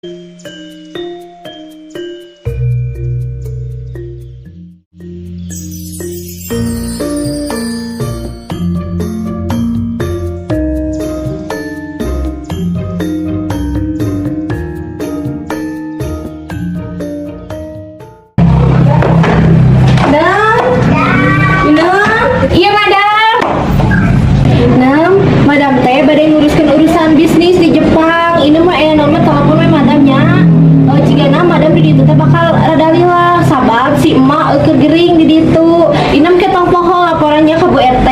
Dam, Inam, iya madam. Inam, madam teh bade nguruskan urusan bisnis di Jepang. Ini mah nama telepon we madamnya. Oh, jigana madam di ditu teh bakal rada lila sabab si emak keur gering di ditu. Inam ke tong poho laporannya ke Bu RT.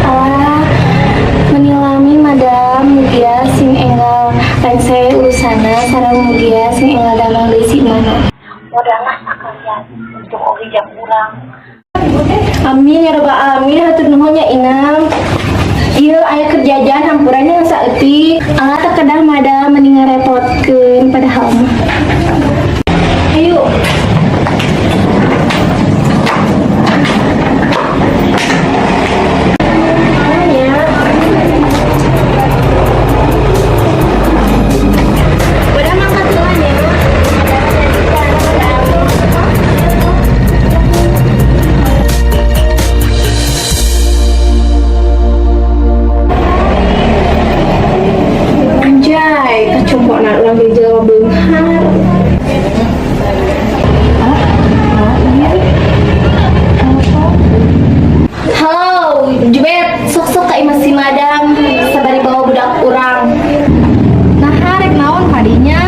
Alah, meni lami madam, mugia sing enggal rengse urusanna sareng mugia sing enggal damang deui si mana. Modallah sekalian untuk oge jam urang. Amin ya robbal alamin, hatur nuhun nya Inam. Iya, aya keur jajan, hampura nya saeutik. Alah, teu kedah madam, mending ngarepotkeun padahal mah. Ayo. Ya. Udah makan duluan ya. Anjay, kacompokna urang jadi jelema beunghar. Ah, iya. Halo, Jubet, sok-sok ka imah si madam, sabari bawa budak urang. Nah, rek naon kadinya?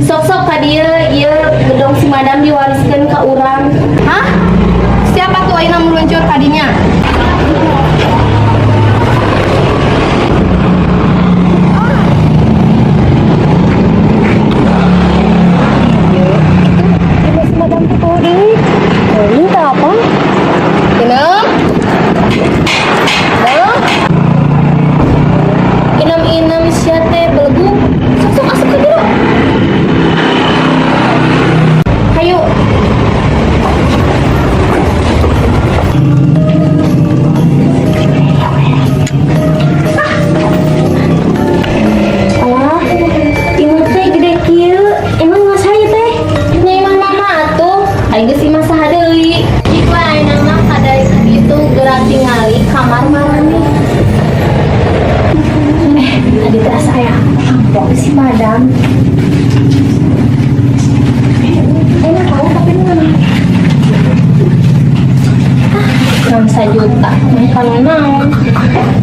Sok-sok ka dieu, ieu gedong si madam diwariskeun ka urang. Hah? Siapa tuh ayeuna meluncur kadinya? Imah si madam tuh deui. Ini teh apa? Inam? Inam? Inam-inam sia teh belegu. Sok-sok asup ka jero. Hayu. Alah, imah teh gede kieu. Emang imah saya teh? Nya imah mama atuh. Aing geus imah saha deui. Jika ayeuna mah kadari ka ditu geura tingali kamar marani. Eh, tadi teh asa aya amplop si madam. Eh, enak tahu tapi mana? Ah, ngan sajuta, mah kalau naon.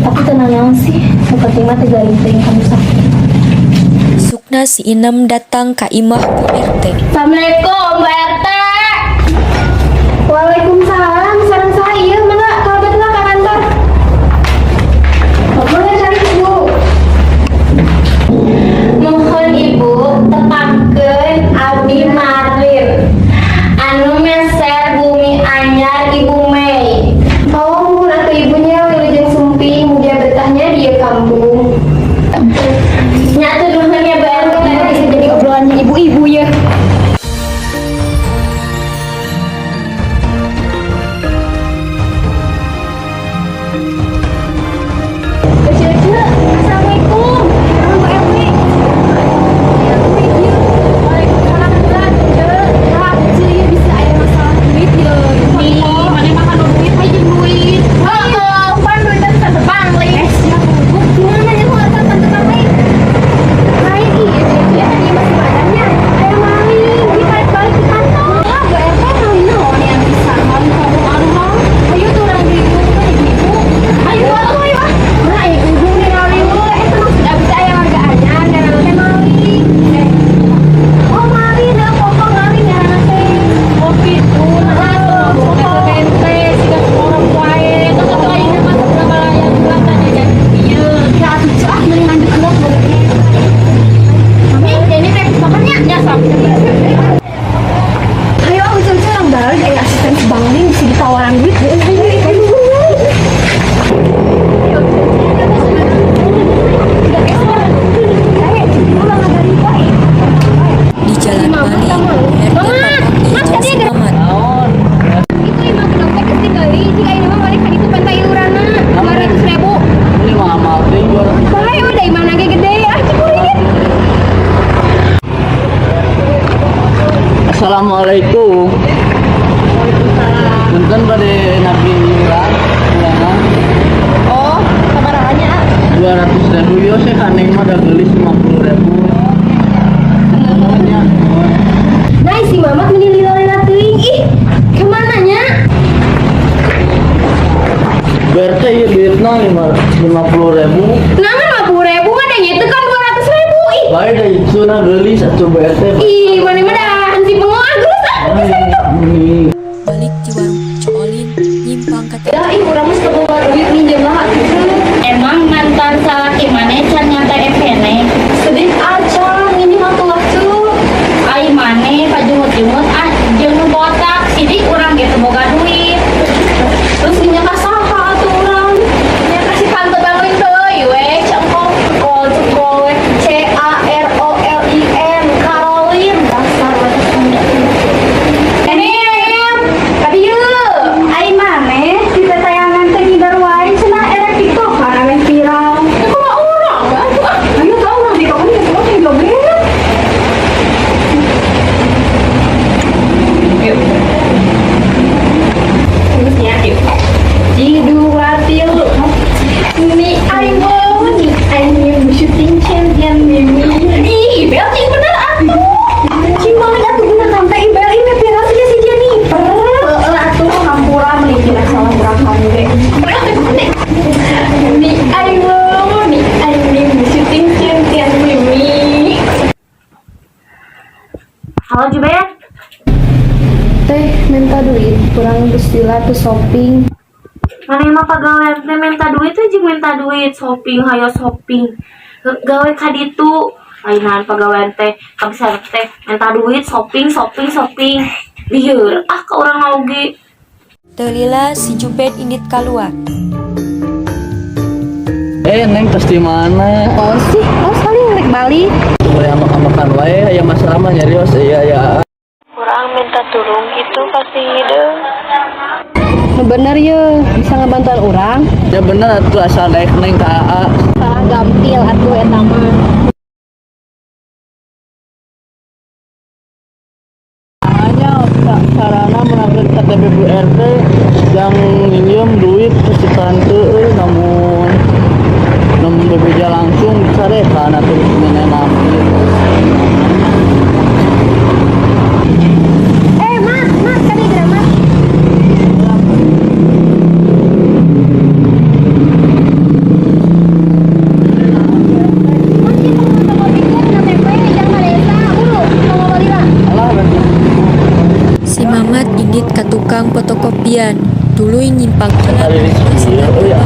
Tapi tenang naon sih, nu penting mah teu garing teuing kamu sakit. Isukna si Inem datang ka imah Bu RT. Assalamualaikum, Bu RT. Waalaikumsalam, sareng saya, mangga kalebet lah ke kantor. Boleh cari Ibu. Mohon Ibu tepangkeun abdi Marlin. Anu meser bumi anyar Ibu Mei. Oh, muhun atuh ibunya wilujeng sumping, mugia betahnya di kampung. Nya atuh nuhun ya Bu RT. Bisa jadi obrolannya ibu-ibu ya. Assalamualaikum. Punten, bade nagih iuran bulanan. Oh, sabaraha nya? 200 ribu yo sih, ka Neng mah da geulis 50 ribu. Semuanya. Nah, si Mamat meni lila-lila teuing. Ih, kemana nya? Berarti iya duitnya 50 ribu. Nah, 50 ribu mah dah itu kan 200 ribu. Ih, Baik dah itu nah geulis atuh BRT. Ih, mana mana dah si pengoh geus ah. Ini. Balik di warung Coolin nyimpang ka Ya, ih, urang mah teu boga duit, minjem lah atuh. Emang mantan salaki maneh can nyata keneh? Sedih aja, minjem atuh lah cu. Ai maneh kajungut-jungut ah jeung nu botak, sidik urang ge teu boga duit. Terus minjem ka saha atuh urang? Nya kasih tante bangun teuy we, cengkong kol cekol we. C A R O L I N, Caroline, dasar we Sunda. Nem, tadi yeuh. Ai maneh di tetayangan teh nyibar wae cenah era TikTok karena meh viral. Ya kumaha urang we atuh ah. Ayo tau urang di kamu ya kumaha yang joget. Yuk. Terusnya yuk. Dua tilu. 你爱我，你爱你，我是金钱甜蜜蜜。Ih, Ibel cing bener atuh. Cing balik atuh bener tante Ibel ini viral sih si Jennifer. Heeh atuh, hampura meuni kira salah urang kamu ge. 你爱我，你爱你，我是金钱甜蜜蜜。 Halo, Juben. Teh, minta duit, kurang geus lila tuh shopping. Maneh mah pagawean teh minta duit teh jeung minta duit shopping, hayo shopping. Gawe ka ditu. Ainan pagawean teh kabisa teh minta duit shopping shopping shopping. Lieur ah ka urang oge. Teu lila si Jubed indit kaluar. Eh, Neng tos di mana? Oh sih, oh saling rek balik. Tuh boleh makan-makan wae, aya masalah mah nyarios iya ya. Kurang minta tulung gitu pasti hideung. Nu bener ye, bisa ngebantuan urang. Ya bener atuh, asal daek Neng ka AA. Salah gampil atuh eta mah. Hanya sarana menangkan KTP Bu RT yang minjem duit ke si tante euy, namun namun bebeja langsung dicarekan atau nenek. Eh, Mat, Mat, kali geura, Mat. Mat, kita mau fotokopikeun KTP yang desa, buru, mau balila. Alah berarti. Si Mamat indit ka tukang fotokopian, tuluy nyimpang heula Tadi ka si oh ya.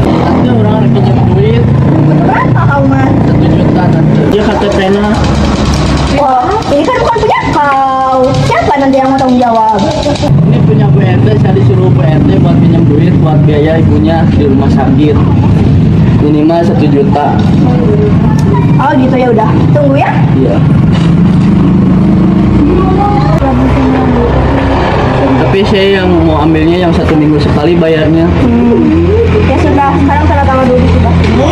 Tante, urang rek pinjam duit. Berapa kau, Mat? 1 juta, tante. Dia KTP na. Wah, ini kan bukan punya kau. Siapa nanti yang mau tanggung jawab? Ini punya Bu RT, saya disuruh Bu RT buat pinjam duit buat biaya ibunya di rumah sakit. Minimal 1 juta. Oh gitu, ya udah. Tunggu ya. Iya. Tapi saya yang mau ambilnya yang satu minggu sekali bayarnya. Ya sudah, sekarang tanda tangan dulu di sebelah sini.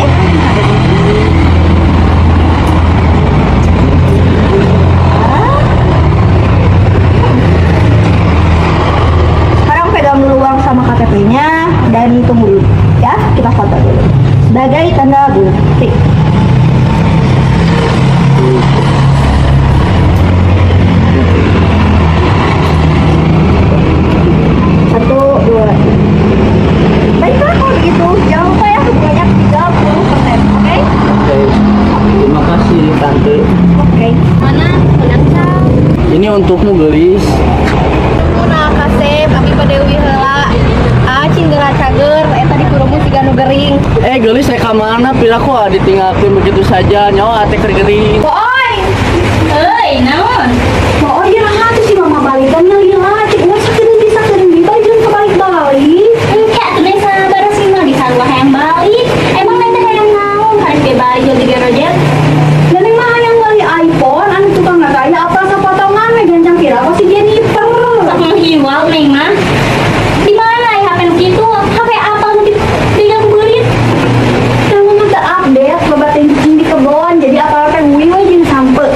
Sekarang pegang dulu uang sama KTP-nya dan tunggu dulu ya, kita foto dulu sebagai tanda bukti. Satu, dua, tiga. Baiklah kalau begitu, jangan lupa ya sebanyak 30%, oke? Oke. Terima kasih, tante. Oke. Mana? Menang sang. Ini untukmu, gelis. Nah, kasep, abi bade uih heula. Ah, cing geura cager, eta dikurumun siga nu gering. Eh, gelis, saya ke mana? Piraku ah ditinggalkan begitu saja. Nyawa ate keur gering. Boy, Heuy, naon? boy, iraha tuh si mama balikan lila, cik urang sakedeung di sakedeung di balik jeung kebalik-balik. Engke atuh Neng sabar sih mah di sarua hayang balik. Emang Neng teh hayang naon? Harus ge balik jeung digerojet. Dan neng mah hayang meuli iPhone anu tukang kaya apa sapotongan we gancang pira si Jennifer. Sok menghiwal Neng mah. Di mana ya HP nu kitu? HP apa nu dipegang beurit? Neng mah teu update, loba teh cicing di kebon, jadi apa teh uih we jeung sampe.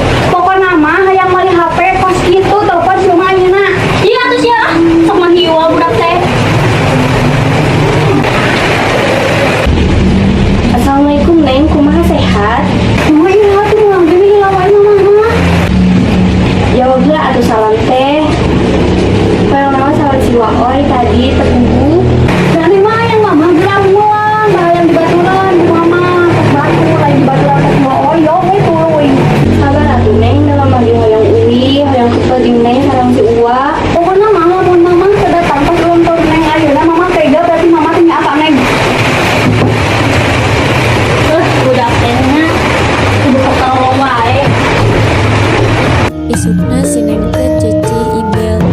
Isukna si Neng teh cecih Ibel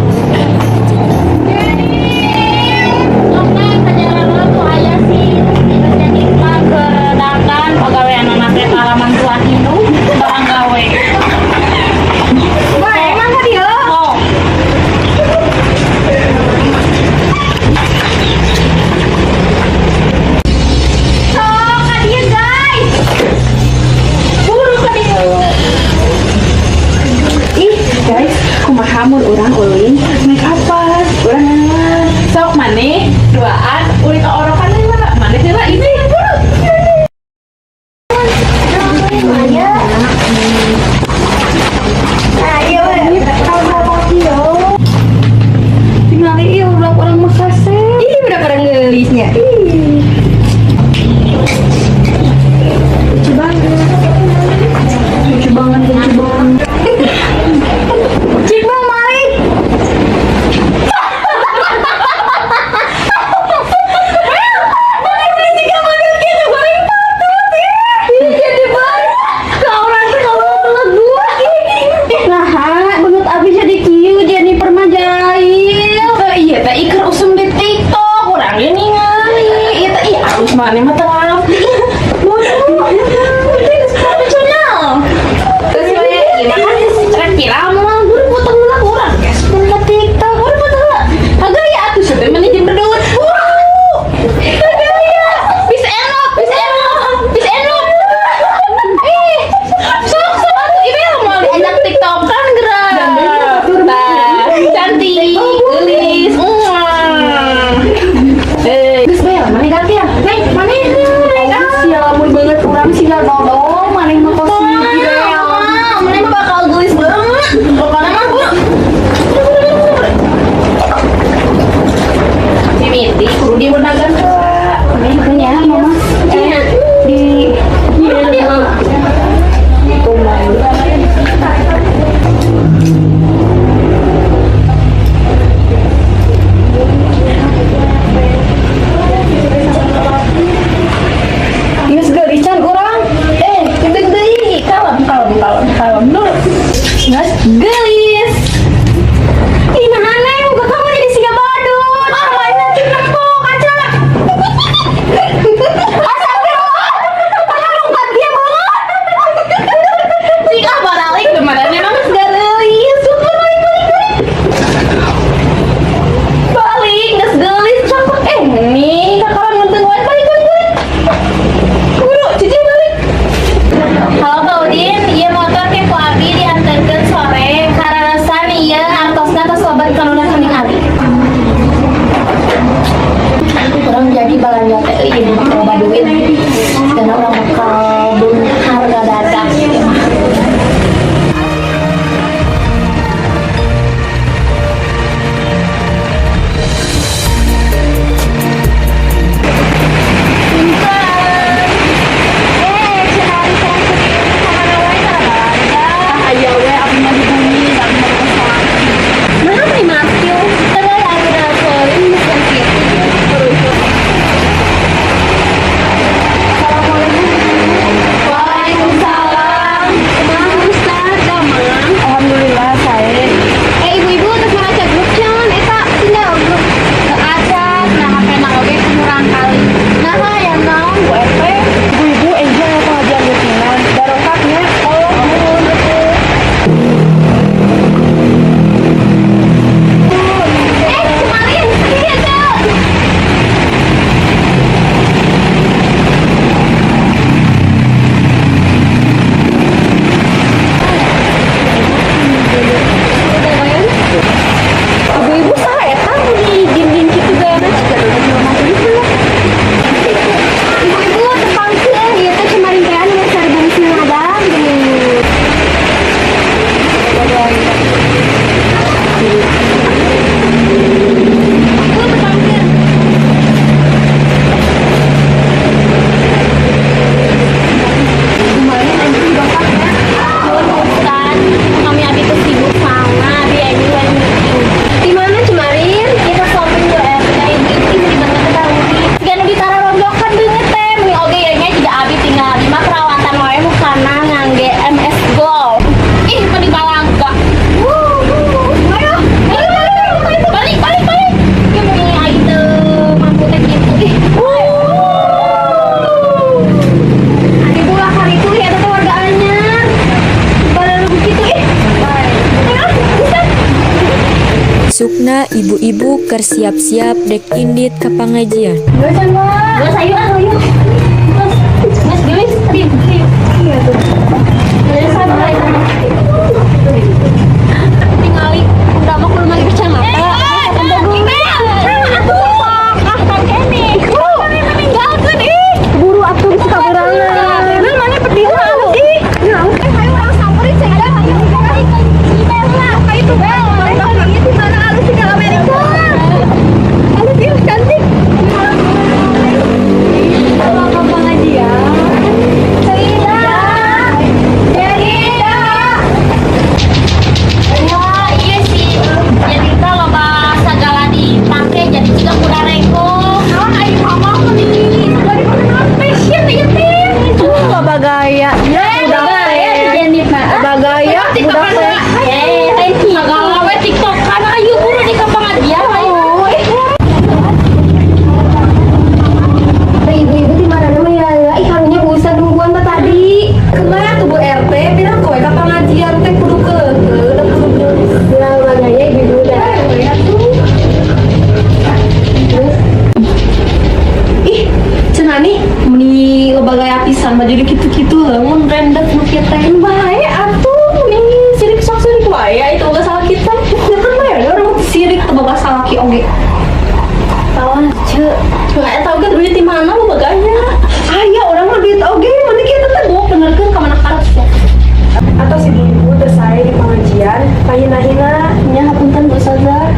ka Jennifer. Tuh aya sih jadi pagedangkan pagawean anak teh palaman tuan indung barang gawe. Wah, emang kan ya? Oh. Sok, ka dieu, guys. Buru ka dieu. Ih, guys, kumaha mun urang ulin make upan? Urang sok maneh duaan ulin orokan heula. Maneh heula ini buru. Ayo. Nah, iya, we. Kalau yo. Tingali ieu budak urang mah kasep. Ih, udah orang geulisnya. Ih. Lucu banget. Lucu banget, lucu banget. Cik mau malik. Nah, beungeut abi jadi kieu Jennifer mah jahil. Teh iya teh iker usum di TikTok, urang ge ningali. Ieu teh ih alus maneh mah teu ngarti. Bodoh. Penting profesional. Terus we ieu mah kan rek viral moal buru potong heula urang geus pun ke TikTok, buru potong heula. Kagak ya atuh teh meni jeung berdut. Buru. Kagak ya. Bisa enok, bisa enok, bisa enok. Ih, sok sok atuh ieu mah mau diajak TikTok kan gerak. Tah, cantik, geulis. Eh, geus bae lah, maneh gantian. Neng, maneh neng. Ah, sia lamun beungeut urang siga dodol, maneh mah kos Ibel. Maneh mah bakal geulis banget. Pokokna mah buru. Mimiti kudu diwendagan heula. Ini ya, mama. Eh, di Iya. Geus geulis can urang. Eh, gede deui. Kalem, kalem, kalem, kalem dulu. Geus geulis. Ih, nah neng, muka kamu jadi siga badut. Ah, mana sih nempo kaca. Astagfirullah. Padahal dia banget. Jika baralik kemarin emang geus geulis. Syukur balik balik balik. Balik geus geulis cakep. Eh, nih kakaran ngenteng wae balik balik balik. Buru, cici balik. Halo Pak Udin, iya motor ke ku abi diantarkeun sore. Isukna ibu-ibu keur siap-siap dek indit ka pangajian. Geus, ayo ah, ayo. Geus, geus geulis, di di. Iya tuh. Tingali udah mah kudu make kacamata. Buru atuh geus kaberangan. Nah, mana pedih sih? Ayo urang samperin cek ada ayo. Ayo tuh Bel, mana di mana alus sih ke Amerika. Alus ieu cantik. Kalau pengajian. Cerita. Cerita. Wah, iya sih. Jadi kita loba segala dipake jadi juga kuda rengko. Naon aing mama meni dari mana fashion ieu teh. Loba gaya. Ya, budak teh. Loba gaya budak teh. Eh, segala we TikTok kan ayo buru di ka pengajian ayo. Ibu-ibu di mana nama ya? Ih, karunya Bu Ustad nungguan teh tadi. Kemana tuh Bu RT? Pirang kowe ka pengajian teh kudu keukeuh da kudu geus. Lah gaya ibu-ibu dah. Ya tuh. Ih, cenah nih meni loba gaya pisan mah jadi kitu-kitu lamun rendet nu kieu teh bae atuh meni sirik sok sirik wae itu boga salah kita. Ya kan bae orang sirik teu boga salaki oge. Tawa, ce. Nggak tahu kan duit di mana lo baganya. Aya orang mah duit oge, mana kita teh bawa benerkeun ka mana karep ya. Atau si ibu teu sae di pengajian, pahina-hina. Nya hapunten Bu Ustazah.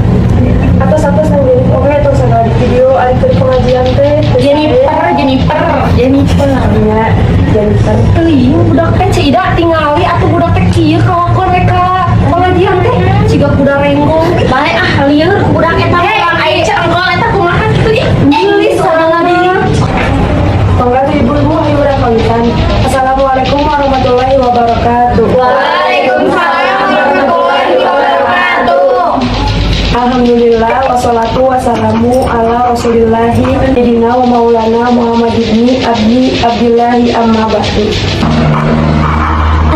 Atau satu nang Jennifer oge atau segala di video ari keur pengajian teh teu sae. Jennifer, Jennifer, Jennifer. Nya Jennifer. Teuing budak teh Ceu Ida tingali atuh budak teh kieu kalakuan mereka pengajian teh siga kuda renggong. Bae ah lieur ku budak eta mah Ai ceu engkol eta kumaha kitu ih. Geulis urang mah. Mangga tuh ibu-ibu ayo urang kawitan. Assalamualaikum warahmatullahi wabarakatuh. Waalaikumsalam warahmatullahi wabarakatuh. Alhamdulillah wassalatu wassalamu ala rasulillahi sayyidina wa maulana Muhammad ibni Abdi Abdillahi, amma ba'du.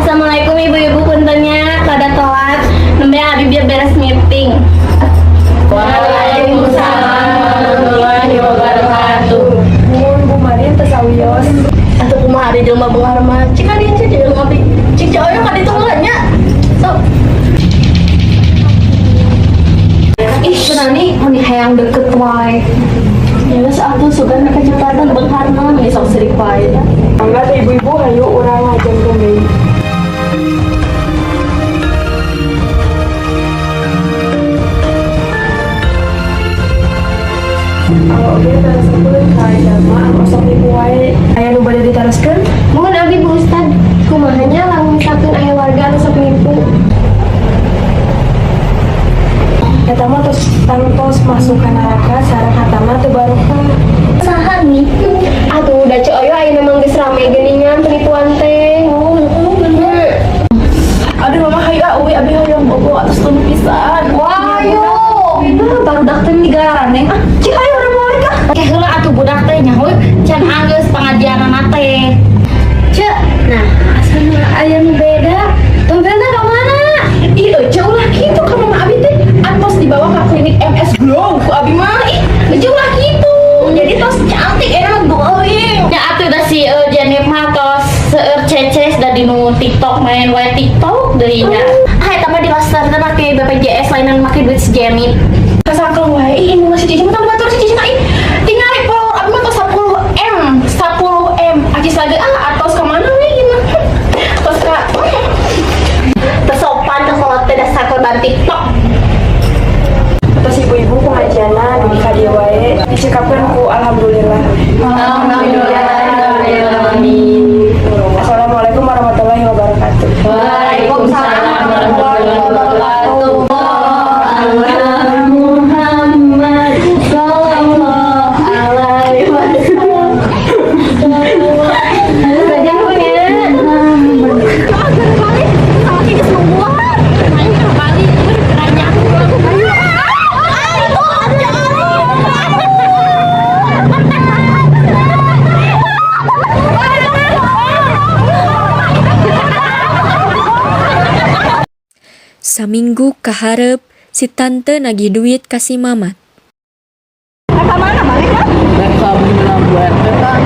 Assalamualaikum ibu-ibu, puntennya kada telat. Nembe abi biar beres meeting. Waalaikumsalam warahmatullahi wabarakatuh. Mun Bu Marin teu sawios. Atuh kumaha ari jelema beunghar mah. Cik ka dieu cik jelema abdi. Cik Ceu Oyo ka ditu heula nya. Sok. Ih, cenah nih meni hayang deket wae. Ya geus atuh sugan kecepatan beunghar mah meni sok sirik wae. Mangga tuh ibu-ibu hayu urang ngajengkeun deui. Kalau oge taroskeun ka jalma anu osok nipu wae. Aya nu bade ditaroskeun? Mohon abdi Bu Ustad, kumaha nya lamun misalkeun aya warga anu sok nipu? Eta mah tos tangtos masuk ka neraka sareng hatana teu barokah. Saha nih? Atuh da Ceu Oyo ayeuna mah geus rame geuningan penipuan teh. Oh, bener. Aduh mama, hayu ah uwi, abi hoyong bobo atos tunu pisan. Wah, ayo. Barudak teh migarandeng ah. Cik ayo urang balik ah. Ke heula atuh budak teh nyaho can anggeus pengajianana teh. Cek, nah asana aya nu beda. Tompelna ka mana? Ih, Ece ulah kitu ka mama, abi teh atos dibawa ka klinik MS Glow ku abi mah. Ih, Ece ulah kitu. Jadi tos cantik enak glowing. Ya atuh da si Jenip mah tos seueur ceces da di nu TikTok main wae TikTok deui nya. Ah eta mah di roster teh make BPJS lainan make duit si Jenip. Kasangkel wae ih nu si Cici mah tambah batur si Cici mah ih. Tingali follower abi mah tos 10 M, 10 M. Acis lagi ah atos ka mana we gimana? Tos ka Teu sopan teh kolot teh dasar korban TikTok. Atos ibu-ibu pengajianna dugi ka dieu wae dicekapkeun ku alhamdulillah. Alhamdulillah. Assalamualaikum warahmatullahi wabarakatuh. Waalaikumsalam warahmatullahi wabarakatuh. Muhammad sallallahu alaihi wasallam. Belajar ya. Salaki geus nungguan. Ayo ke Bali, keranjang. Ah, itu ada. Saminggu kaharep. Si tante nagih duit ka si Mamat. Ka mana maneh kan? Rek sabun Bu RT kan.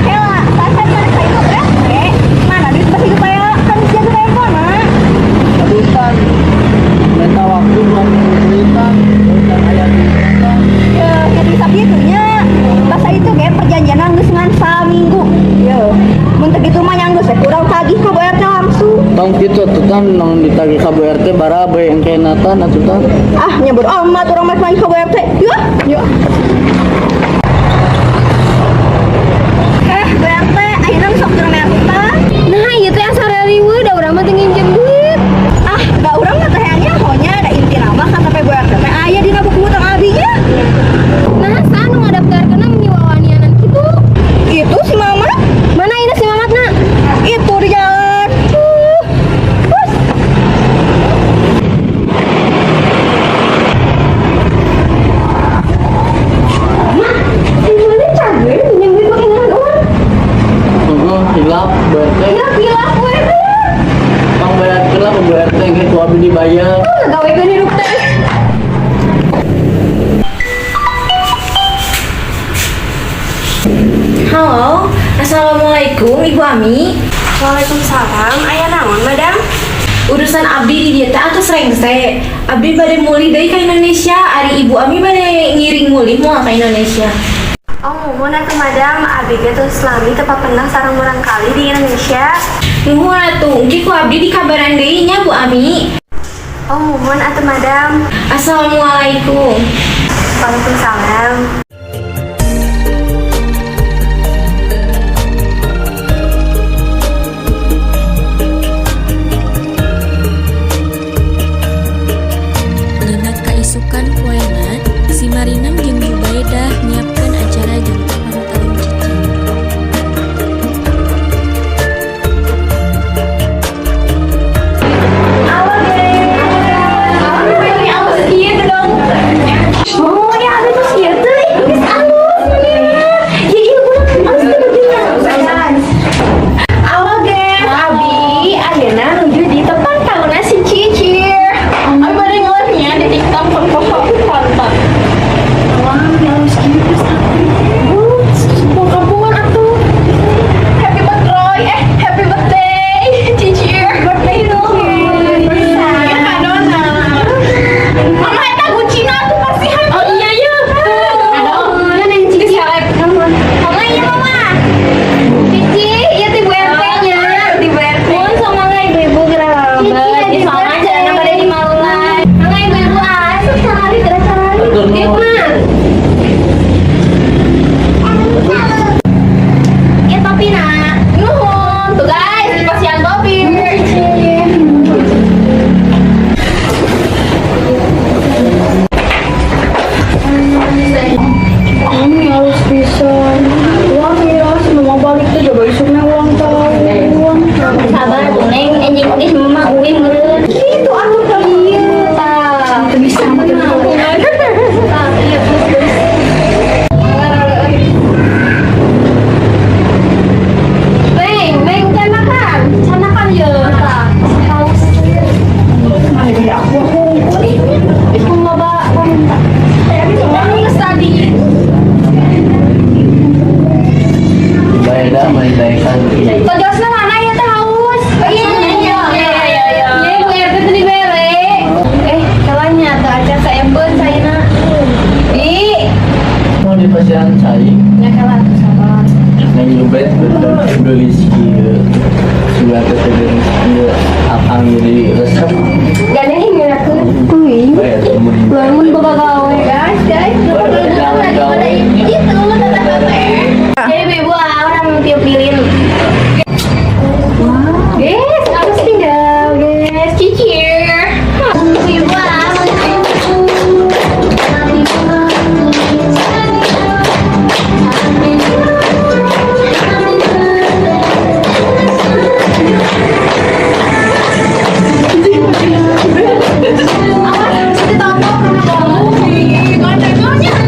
Kela, pasar mana saya itu RT? Mana duit masih supaya kan jaga telepon. Aduh tan. Minta waktu 2 minggu deui tan. Dan aya duit tan. Ya, jadi sakitu nya. Bahasa itu kayak perjanjian geus ngan saminggu. Yo, mun teu kitu mah nya geus we kurang tagih ka Bu RT langsung. Tong kitu atuh tan, nang ditagih ka Bu RT barabe engkena tan atuh tan. Ah, nyebut amat urang mah nagih ka Bu RT. Yo, yo. Eh, Bu RT, ayeuna sok keur bayar hutang. Nah, ieu teh asa riweuh da urang mah teu nginjem duit. Ah, da urang mah teh hayangnya honya da intina mah KTP Bu RT teh aya dina buku hutang abi nya. Nah, saha nu ngadaftarkeunna meni wawanianan kitu? Itu si Mama. Mana ini si Mamatna? Itu di jalan. Bos. Si mana cager minjem duit pakai ngaran urang? Heeh, hilap Bu RT. Ya hilap Bu RT. Tong bayarkeun lah ku Bu RT engke ku abi dibayar. Ngagawekeun hirup teh. Halo, assalamualaikum Ibu Ami. Waalaikumsalam, aya naon, Madam? Urusan abdi di dieu teh atos rengse. Abdi bade mulih deui ka Indonesia. Ari Ibu Ami bade ngiring mulih moal ka Indonesia? Oh, muhun atuh Madam, abi ge tos lami teu papendah sareng murangkalih di Indonesia. Nuhun atuh, engke ku abdi dikabaran deui nya Bu Ami. Oh, muhun atuh Madam. Assalamualaikum. Waalaikumsalam. Dina kaisukan poena, si Marinem jeung Jubaedah nyiapkeun acara jang ulang tahun Cici. Ini alus ieu dong. Oh, ya alus tuh ieu teh. Geus alus manehna. Ya ieu budak alus teh bajunya. Halo guys, Abi ayeuna nuju di tempat tahunna si Cici. Abi bade nge-live-nya di TikTok foto konten. Wah, alus kieu geus atuh. Kampungan atuh. Happy birthday, eh happy birthday Cici. Birthday dong. Ya kadona. Mama eta gucina tuh pasihan. Oh iya iya. Aduh, neng Cici. Mama iya mama. Cici, iya teh Bu RT-nya. Di Bu RT. Mohon sama nggak ibu-ibu gerak Cici, soalnya jalan pada di malulan. Mangga ibu-ibu asup sekali gerak sekali. Atur Iya, nuhun. Mas. Ya topi nak. Nuhun, tuh guys, di pasian topi. Ini harus bisa. Wah, ya, semua balik tuh coba isuknya ulang tahun. Sabar tuh neng, enjing oge si mama uwi meureun. Itu atuh ka dieu tah. Teu bisa mah. Tah, iya terus terus. Neng, neng, can makan. Can makan ya. Tah. Haus. Aku Itu loba paminta. Geus tadi. Jubaedah main daekan. Tojosna mana ya teh haus? Iya iya iya iya. Ya Bu RT teh dibere. Eh, kalanya teh acan saembeun caina. Di, Mau di pasian cai. nya kala atuh sabar. Neng Jubed geulis kieu. Si Bu RT teh geulis kieu. Akang jadi resep. Gandeng ngeunakeun. Bae atuh mun. Lamun boga gawe guys, guys. Gawe gawe. Itu teteh. Jadi ibu orang tiup lilin. Guys, harus tinggal, guys. Cicir. Ibu Awas, ditampol karena kamu. Gondeng-gondeng.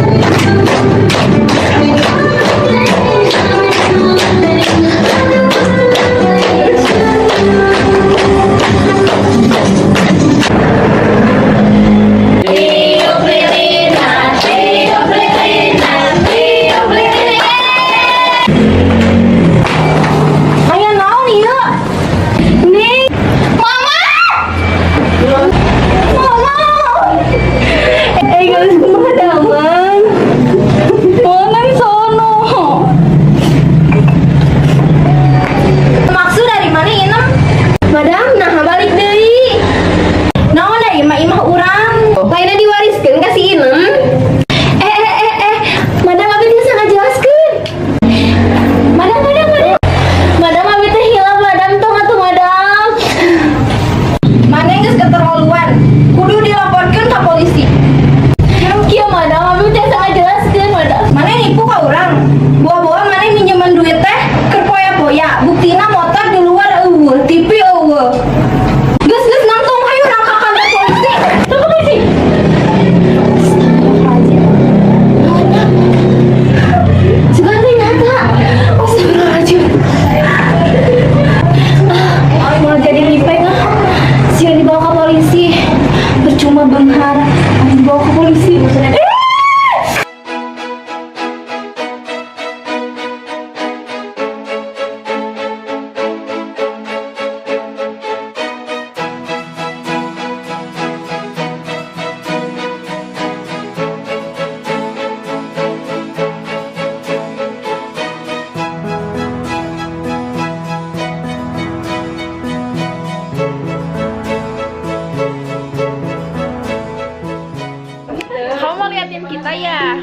Polisi. Percuma beunghar, harus dibawa ke polisi. Kamu mau liatin kita ya?